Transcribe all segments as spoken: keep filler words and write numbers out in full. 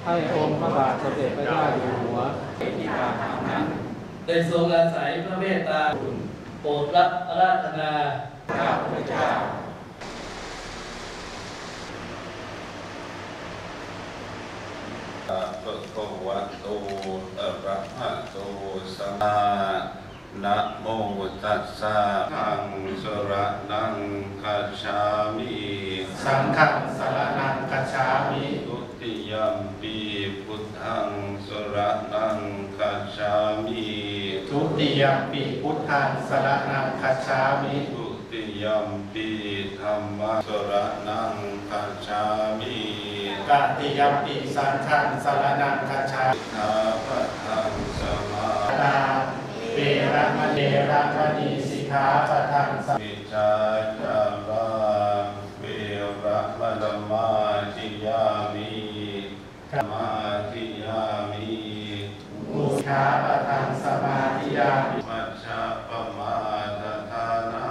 ให้องค์พระบาทสมเด็จพระเจ้าอยู่หัว ได้ทรงอาศัยพระเมตตา โปรดรับอาราธนา ข้าพเจ้า Bhagavato arahato sammā Namo tassa. Saṅghaṃ saraṇaṃ gacchāmi. Saṅghaṃ saraṇaṃ gacchāmi. Dutiyampi buddhaṃ saraṇaṃ gacchāmi. Dutiyampi buddhaṃ saraṇaṃ gacchāmi. Dutiyampi dhammaṃ saraṇaṃ gacchāmi. Tatiyampi saṅghaṃ saraṇaṃ gacchāmi. Sikkhāpadaṃ samādiyāmi. Veramaṇī, veramaṇī sikkhāpadaṃ samādiyāmi. Micchācārā veramaṇī samādiyāmi. Samādiyāmi. Sikkhāpadaṃ samādiyāmi. Majjapamādaṭṭhānā.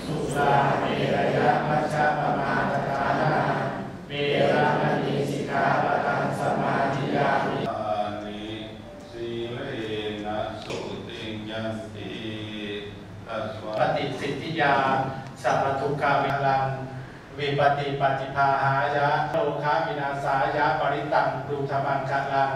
Surāmerayamajjapamādaṭṭhānā veramaṇī sikkhāpadaṃ samādiyāmi. Sīlena sugatiṃ yanti, tasmā. Paṭisiddhiyā sabbadukkhavimocaneṃ, vipattipaṭibāhāya, rogavināsāya, parittaṃ brūtha maṅgalaṃ.